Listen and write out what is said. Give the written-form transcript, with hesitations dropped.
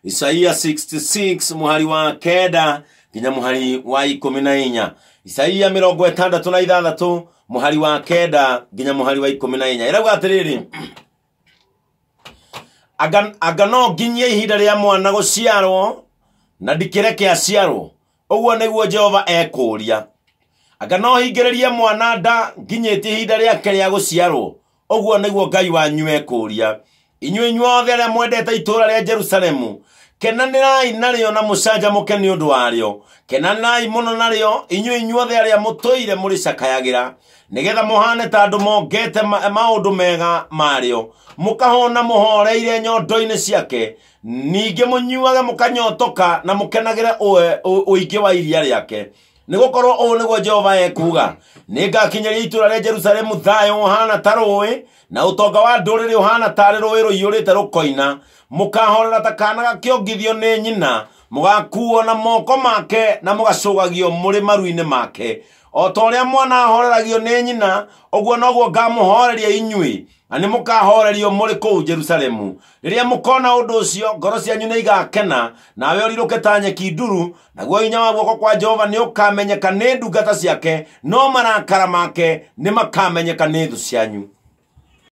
Isaia 66 mũhari wa 9 nginya mũhari wa 14. Isaia 66 mũhari wa 9 nginya mũhari wa 14. Ĩrauga atĩrĩrĩ, anga no nginyie ihinda rĩa mwana gũciarwo na ndikĩreke aciarwo? Ũguo nĩguo Jehova ekũũria. Anga no hingĩrĩrie mwana nda nginyĩtie ihinda rĩake rĩa gũciarwo? Ũguo nĩguo Ngai wanyu ekũũria. Inyuĩ inyuothe arĩa mwendete itũũra rĩa Jerusalemu, kenanĩrai narĩo na mũcanjamũke nĩ ũndũ warĩo. Kenanĩrai mũno narĩo, inyuĩ inyuothe arĩa mũtũire mũrĩcakayagĩra, nĩgetha mũhane ta andũ mongete maũndũ mega marĩo, mũkahũna mũhoreire nyondo-inĩ ciake, ningĩ mũnyuage mũkanyotoka na mũkenagĩre ũingĩ wa iria rĩake. Nĩgũkorwo ũũ nĩguo Jehova ekuuga, nĩngakinyĩria itũũra rĩa Jerusalemu thayũ ũhana ta rũũĩ, na ũtonga wa ndũrĩrĩ ũhana tarĩ rũũĩ rũiyũrĩte rũkoina. Mũkahorera ta kana gakĩongithio nĩ nyina, mũgakuo na moko make na mũgacũgagio mũrĩ maru-inĩ make. O ta ũrĩa mwana ahoreragio nĩ nyina, ũguo noguo ngamũhoreria inyuĩ, na nĩ mũkahorerio mũrĩ kũu Jerusalemu. Rĩrĩa mũkona ũndũ ũcio, ngoro cianyu nĩ igakena, nawe ũrirũke ta nyeki nduru, naguo hinya wa guoko kwa Jehova nĩ ũkamenyeka nĩ ndungata ciake, no marakara make nĩ makamenyeka nĩ thũ cianyu.